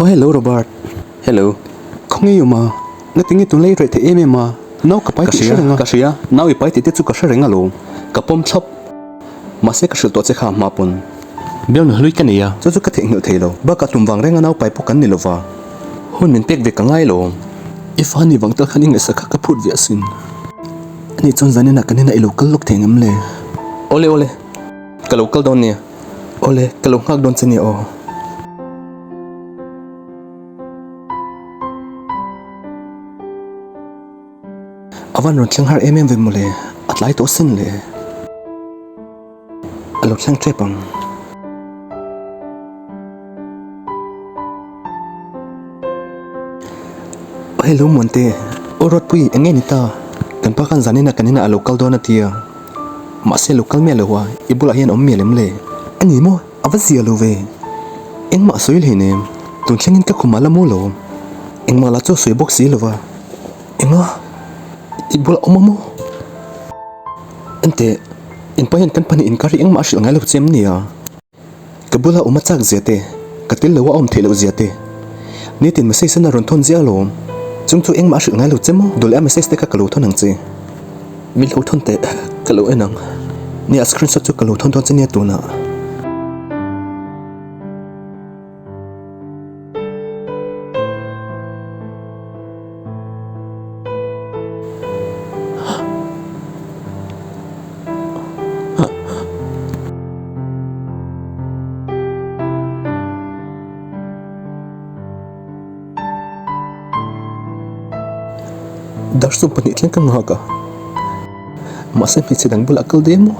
Oh hello Robert. Hello. Khawnge i awm a? Ngatinge tunlai i reh theih em em a? Nau ka pai tih hre reng a. Ka hria, nau i pai tih te chu ka hre reng alawm. Ka pawm thlap. Mahse ka hrilh tawh che kha hma pawn. Bialnu hlui ka nei a, chu chu ka theihnghilh thei lo. Bakah tum vang renga nau pai pawh kan ni lova. Hun min pek ve ka ngai lo. I fa ni vang tal khan i ngaihsak kha ka phut ve asin. Ani chuan zaninah kan inah i lo kal lawk thei ngam le? Awle awle, ka lo kal dawn nia. Awle, ka lo nghak dawn che nia aw. A van rawn thleng har em em ve mawle, a tlai tawh sin le. A lo thleng tep ang. Hello Muante, aw Ruatpui eng nge ni ta? Kan pa khan zanin ah kan inah a lo kal dawn a tia. Mahse lo kal miah lo a, i bulah hian awm miah lem le. A ni maw? A va zia lo ve. Engmah a sawi hleinem, tun thlengin ka khumah la mu lo. Engmah lah chu a sawi bawk si lo va. Enga? I bulah awm a maw? Enteh, in pa hian kan pahnih inkar hi engmah a hrilh ngai lo che em nia? Ka bula awm a chak zia te, ka tel lo a awm theih loh zia te. Nitin message sen a rawn thawn ziah alawm. Chung chu engmah a hrilh ngai lo che maw? Dawleh a message te kha ka lo thawn ang che. Min lo thawn teh, ka lo en ang. Nia screenshot chu ka lo thawn dawn che nia tunah. Dar 12 thleng ka nghak a, mahse hmeichhe dang bulah kal daih maw?